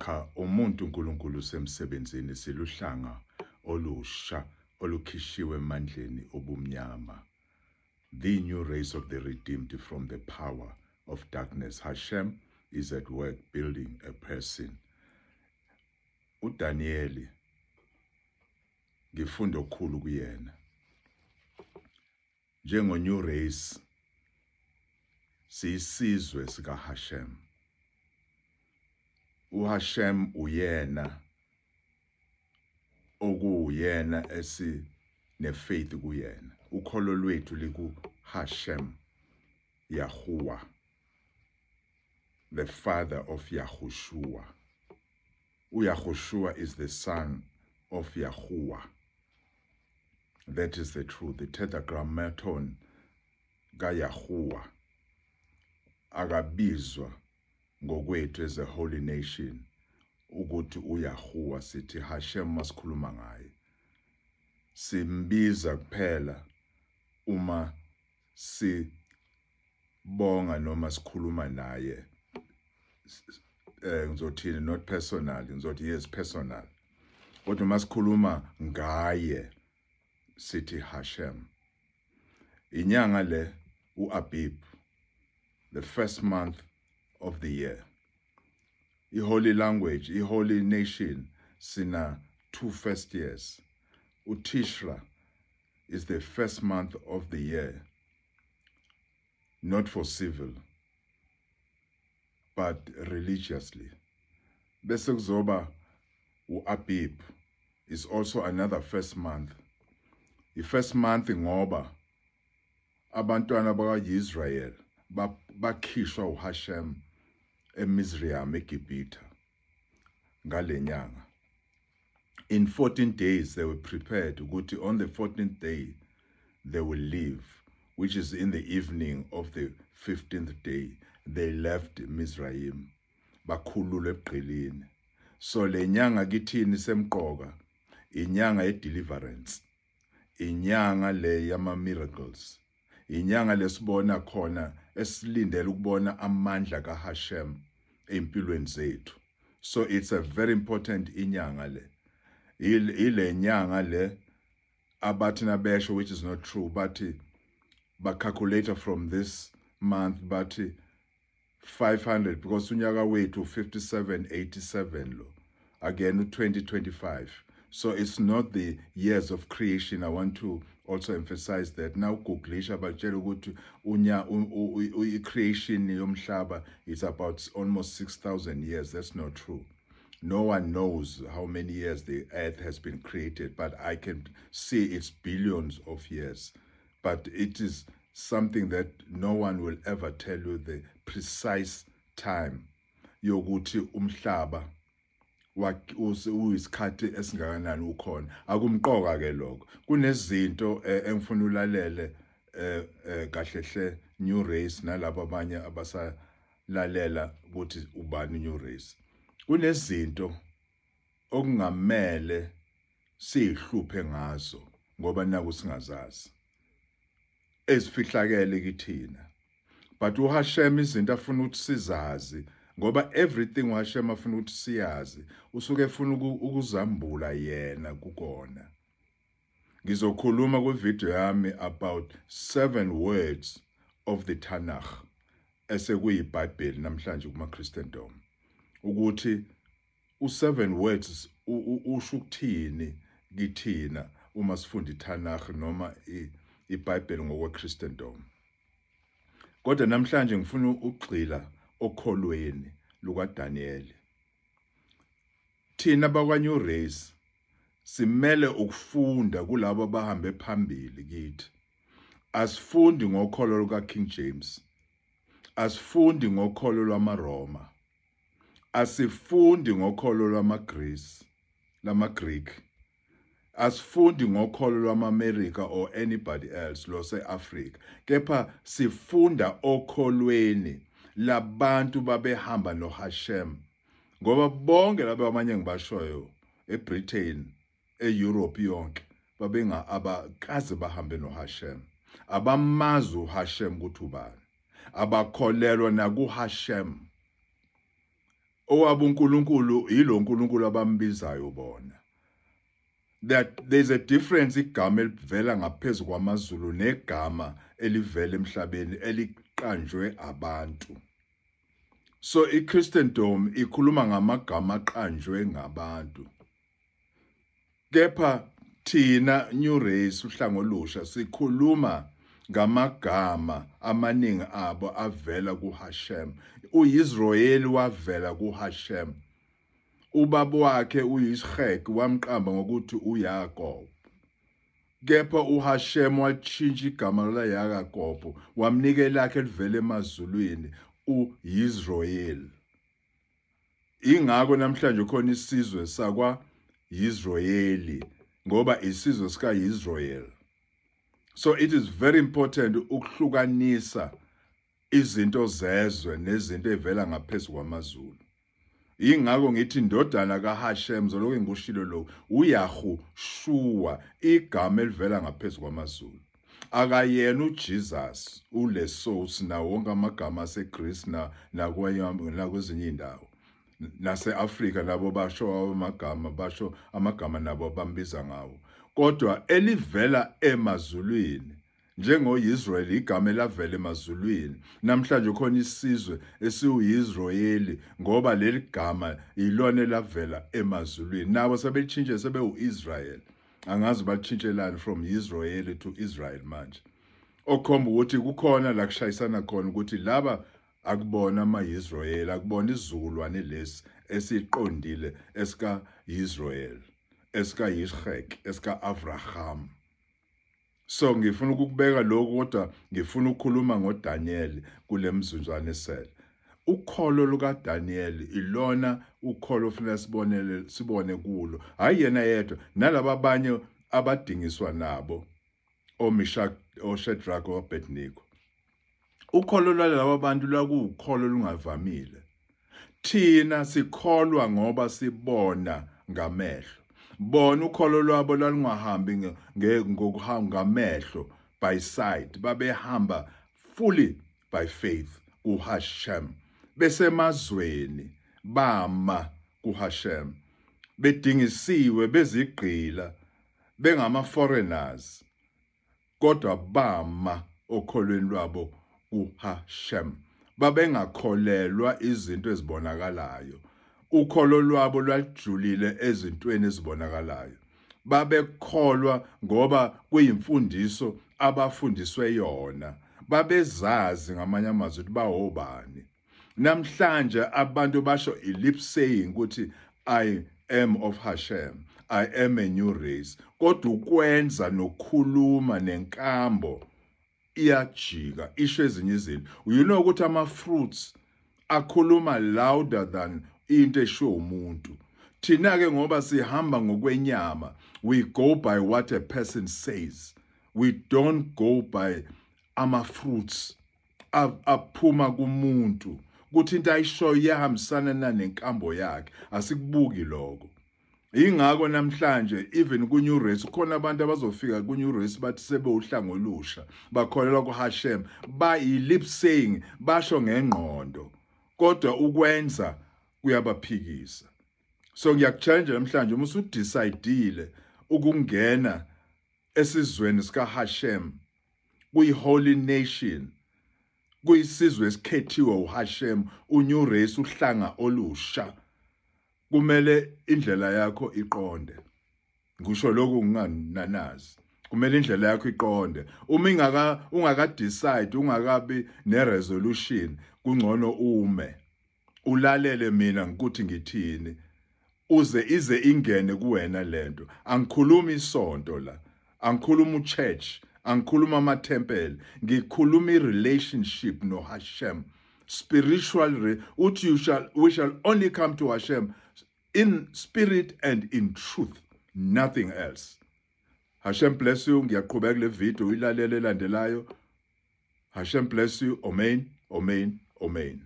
Wakha umuntu uNkulunkulu usemsebenzini siluhlanga olusha olukhishiwe emandleni obumnyama. The new race of the redeemed from the power of darkness. Hashem is at work building a person. UDanieli ngifunda okukhulu kuyena. Njengo new race siyisizwe sika Hashem. UHashem uyena okuwuyena esi nefaith kuyena. Ukholo lwethu liku Hashem Yahuwah, the father of Yahushua. UYahushua is the son of Yahuwah. That is the truth. The tetragrammaton kaYahuwah akabizwa ngokwethu as a holy nation ukuthi uYahuwah, sithi Hashem masikhuluma ngaye. Simbiza kuphela uma sibonga noma sikhuluma naye, ngizothini, not personal, ngizothi yes, personal, kodwa uma sikhuluma ngaye sithi Hashem. Inyanga le uAbib, the first month of the year. I-holy language, i-holy nation, sina two first years. UTishra is the first month of the year, not for civil but religiously. Bese kuzoba uAbib is also another first month. I-first month ngoba abantwana bakaIsrael bakhishwa uHashem eMizraim, eGibhithe, ngalenyanga. In 14 days they were prepared ukuthi on the 14th day they will leave, which is in the evening of the 15th day they left Mizraim, bakhululwa ebugqilini. So le nyanga kithini semqoka, inyanga ye deliverance, inyanga le yama miracles, inyanga lesibona khona, esilindele ukubona amandla kaHashem empilweni zethu. So it's a very important inyanga le. Ile nyanga le abathi nabesho, which is not true, bathi ba calculate from this month, bathi 500, because unyaka wethu 5787 lo, again u2025. So it's not the years of creation. I want to also emphasize that. Now googlisha, batshela ukuthi unya i-creation yomhlaba is about almost 6000 years. That's not true. No one knows how many years the earth has been created, but I can see it's billions of years. But it is something that no one will ever tell you, the precise time yokuthi umhlaba uyisikhathi esingakanani ukhona. Akumqoka ke lokho. Kunezinto engifuna ulalele kahle hle, new race, nalabo abanye abasalalela ukuthi ubani new race. Kunezinto okungamele sizihluphe ngazo ngoba naku singazazi, ezifihlakele kithina, but uHashem izinto afuna ukuthi sizazi, ngoba everything uHashem afuna ukuthi siyazi usuke efuna ukuzambula yena kukona. Ngizokhuluma kwivideo yami about seven words of the Tanakh, esekuyiBhayibheli namhlanje kuma Christendom, ukuthi u-seven words usho ukuthini kithina uma sifunda iTanakh noma iBhayibheli ngokweChristendom. Kodwa namhlanje ngifuna ukugxila okholweni lukaDaniel. Thina bakwa New Race simele ukufunda kulabo abahambe phambili kithi. Asifundi ngokholo luka King James, asifundi ngokholo lwamaRoma, asifundi ngokholo lwamaGreece, lamaGreek, asifundi ngokholo lwamaAmerica or anybody else lose Africa, kepha sifunda okholweni labantu babehamba noHashem, ngoba bonke laba abanye ngibashoyo eBritain, eEurope yonke, babenga abakaze bahambe noHashem, abamazi uHashem ukuthi ubani, abakholelwa nakuHashem. Owabo uNkulunkulu yilo uNkulunkulu abambizayo bona. That there's a difference, igama elivela ngaphezulu kwamazulu negama elivela emhlabeni eliqanjwe abantu. So iChristendom ikhuluma ngamagama aqanjwe ngabantu, kepha thina new race, uhlango olusha, sikhuluma ngamagama amaningi abo avela kuHashem. UIsrayeli wavela kuHashem. Ubaba wakhe uYishek wamqamba ngokuthi uYakob, kepha uHashem watshintsha igama laYakob, wamnika elakhe elivela emazulwini, uYisrael. Ingakho namhlanje khona isizwe sakwa Yisraeli, ngoba isizwe sika Israel. So it is very important ukuhlukanisa izinto zezwe nezinto ezivela ngaphezulu kwamazulu. Ingakho ngithi indodana kaHashem, zoloku ngikushilo lo, uYahushua, igama elivela ngaphezulu kwamazulu. Akayena uJesus ulesos nawo wonke amagama aseGreece na nakwezinye indawo nase-Afrika, nabo basho amagama, basho amagama nabo bambiza ngawo, kodwa elivela emazulwini, njengoYisrael, igama elavela emazulwini. Namhlanje khona isizwe esiwuYisraeli ngoba leli gama yilona elavela emazulwini. Nabo sebetshintshe, sebewu-Israel. Angazi batshintshelani from Israel to Israel manje, okhomba ukuthi kukhona la kushayisana khona, ukuthi laba akubona ama-Israel, akubona isizukulwane lesi esiqondile esika-Israel, esika-Yishek, esika-Abraham. So ngifuna ukukubeka lokhu, kodwa ngifuna ukukhuluma ngoDaniel kule mzuzwana esele. Ukholo lukaDaniel ilona ukholo ofanele sibonele, sibone kulo, hayi yena yedwa, nalaba abanye abadingiswa nabo, oMishak, oShadrach, oAbednego. Ukholo lwalaba bantu lwakuwukholo olungavamile. Thina sikholwa ngoba sibona ngamehlo. Bona ukholo lwabo lwalungahambi ngokuhamba ngamehlo, by sight. Babehamba fully by faith kuHashem. Besemazweni bama kuHashem, bedingisiwe, bezigqila, bengama foreigners, kodwa bama okholweni lwabo kuHashem. Babengakholelwa izinto ezibonakalayo. Ukholo lwabo lwajulile ezintweni ezibonakalayo. Babekholwa ngoba kuyimfundiso abafundiswe yona. Babezazi, ngamanye amazwi, ukuthi bawobani. Namhlanje abantu basho i-lip saying ukuthi "I am of Hashem, I am a new race," kodwa ukwenza nokukhuluma nenkambo iyajika, isho ezinye izinto. You know ukuthi ama fruits akhuluma louder than into eshiwo umuntu. Thina ke, ngoba sihamba ngokwenyama, we go by what a person says. We don't go by ama fruits aphuma kumuntu, kuthi into ayishoyo iyahambisana nenkambo yakhe. Asikubuki lokho. Ingakho namhlanje even ku new race khona abantu abazofika ku new race bathi sebewuhlango olusha, bakholelwa ku Hashem, ba lip saying, basho ngengqondo, kodwa ukwenza kuyabaphikisa. So ngiyakuchallenge namhlanje, uma usudecidile ukungena esizweni sika Hashem, kuyi holy nation, kuyisizwe esikhethiwe uHashem, unew race, uhlanga olusha, kumele indlela yakho iqonde. Ngisho lokhu ngingananazi, kumele indlela yakho iqonde. Uma ingaka, ungaka decide, ungakabi ne resolution, kungcono ume ulalele mina ngikuthi ngithini, uze ize ingene kuwena lento. Angikhulumi isonto la, angikhuluma uchurch, angikhuluma amathempeli, ngikhuluma i-relationship noHashem, spiritual. Uthi you shall we shall only come to Hashem in spirit and in truth, nothing else. Hashem bless you. Ngiyaqhubeka le video, uyilalele elandelayo. Hashem bless you. Amen, amen, amen.